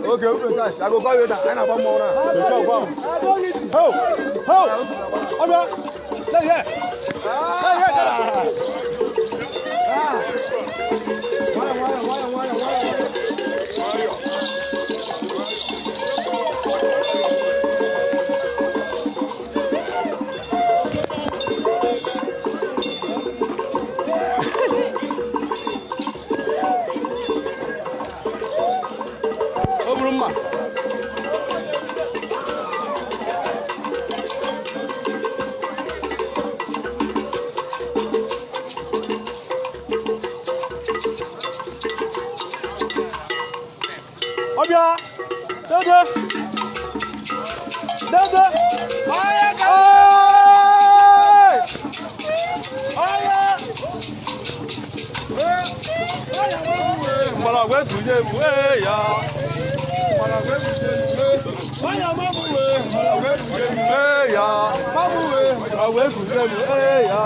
Okay, open cash. I go call you later. Anyị na-agba mmọnwụ na. Ho! Ho! Ọbịa! Stay here! Stay here, Dada! Nwayọ, nwayọ, nwayọ, nwayọ, nwayọ. O gburu mma. Ọbịa! Dede! Dede! Hey! Mgbọrọgwụ ekunye m, ee ya. Mgbọrọgwụ ekunye m, ee. Mgbọrọgwụ ekunye m, ee ya. Mgbọrọgwụ ekunye m, ee ya.